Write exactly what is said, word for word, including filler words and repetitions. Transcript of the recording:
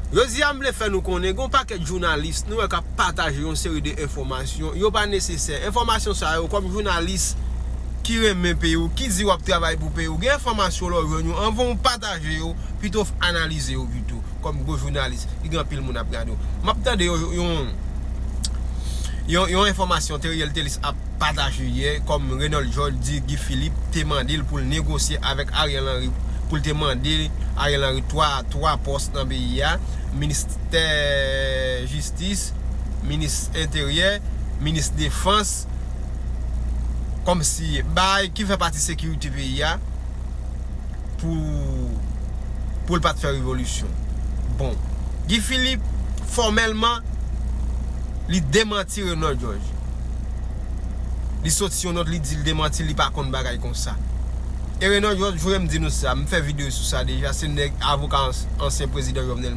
Jodi a m vle fè nou konnen, gen yon pakèt jounalis nou wè k ap pataje yon seri de enfòmasyon, yo pa nesesè. Enfòmasyon sa yo, kòm jounalis ki renmen peyi w, ki di w ap travay pou peyi w, gen enfòmasyon lè w jwenn yo, anvan w pataje yo, pito w analize yo pito, kòm gwo jounalis, ki gen anpil moun ap gade w. M ap tande yon, yon, yon, yon enfòmasyon Teriel Telis ap pataje yè, kòm Renol George di Guy Philippe te mande l pou l negosye avèk Ariel Henry, pou l te mande Ariel Henry twa, twa pòs nan peyi a, ministè jistis, minis enteryè, minis defans, kòmsi bay ki fè pati sekirite peyi a pou, pou l pa t fè revolisyon. Bon, Guy Philippe, fòmèlman, li demanti Renol George. Li soti yon nòt, li di l demanti, li pa konn bagay konsa. E Renol George, jwe m di nou sa, m fè videyo sou sa deja, se nèg avoka ans-, ansyen prezidan Jovenel